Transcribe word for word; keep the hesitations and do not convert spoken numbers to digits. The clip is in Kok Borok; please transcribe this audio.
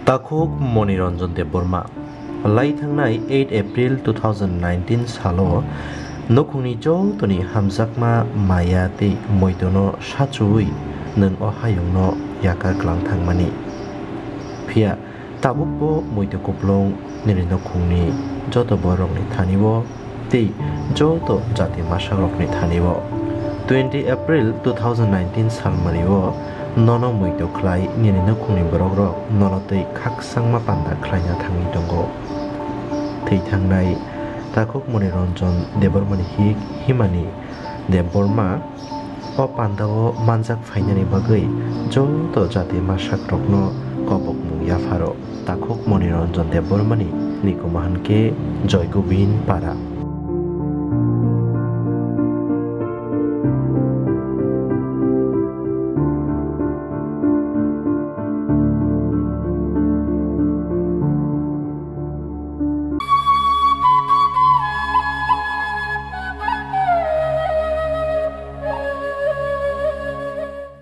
Takhuk Moni Ranjan Debbarma. Lai thangnai eight April two thousand nineteen salo nukhungni jotoni hamjakma maya tei muitono sachuwi nwng o hayungno yakar klang thangmani. Phiya tabukbo muito kuplung nini nukhungni joto borokni thani-o tei joto jati masakrokni thani-o. Twenty April two thousand nineteen salmari-o nono muito khlai nini nukhungni borokrok nono tei khakchangma panda khlaina thangwi tongo. Thwi thangnai Takhuk Moni Ranjan Debbarmani hik himani Debbarma o pandao manjak phainani bagwi joto jati masakrokno kobokmung yapharo. Takhuk Moni Ranjan Debbarmani nikoma hwnkhe Joy Gobind Para.